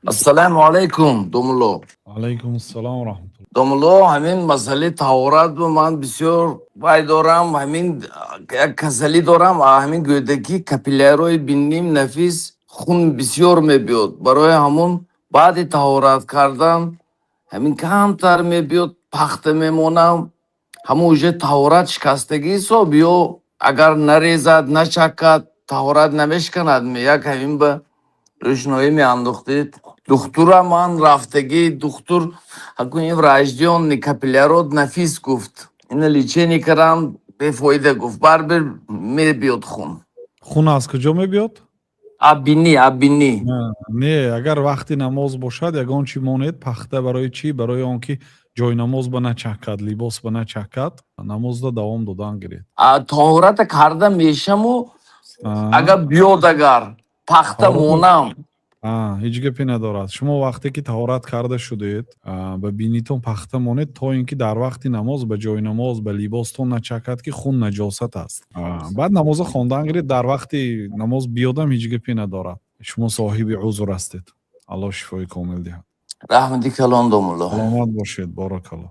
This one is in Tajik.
Ассалому алайкум, домулло. Алайкум ассалом раҳматулло. Домулло, ҳамин масъалаи таҳорат бу ман бисёр вай дорам, ҳамин як касалӣ дорам, ҳамин гӯдакӣ капиллярҳои бинним нафис хун бисёр мебиёд. Барои ҳамун баъди таҳорат кардан ҳамин камтар мебиёд, пахта мемонам. Ҳамун уже таҳорат шикастагӣ ҳисоб ё агар нарезад, начакад, таҳорат намешиканад? Як ҳамин ба рӯшноӣ меандохтед. Духтура ман рафтагӣ, духтур ҳакун ин врождённый капиллярод нафис гуфт. Ина лечение кардам, бефоида гуфт. Барбир мебиёд хун. Хун аз куҷо мебиёд? А бинӣ, а бинӣ. Не, агар вақти намоз бошад, ягон чӣ монед, пахта. Барои чӣ? Барои он ки ҷойнамоз ба начакад, либос ба начакад, намозда давом додан гиред. Таҳората карда мешаму, агар биёд, агар пахта монам. Ҳеҷ гапе надорад. Шумо вақте ки таҳорат карда шудед, ба бинитон пахта монед, то ин ки дар вақти намоз ба ҷойнамоз, ба либостон начакад, ки хун наҷосат аст. Баъд намоза хондан гиред, дар вақти намоз биёдам, ҳеҷ гапе надорад. Шумо соҳиби узр ҳастед. Аллоҳ шифои комил диҳад. Раҳмати калон, домулло. Саломат бошед, боракалло.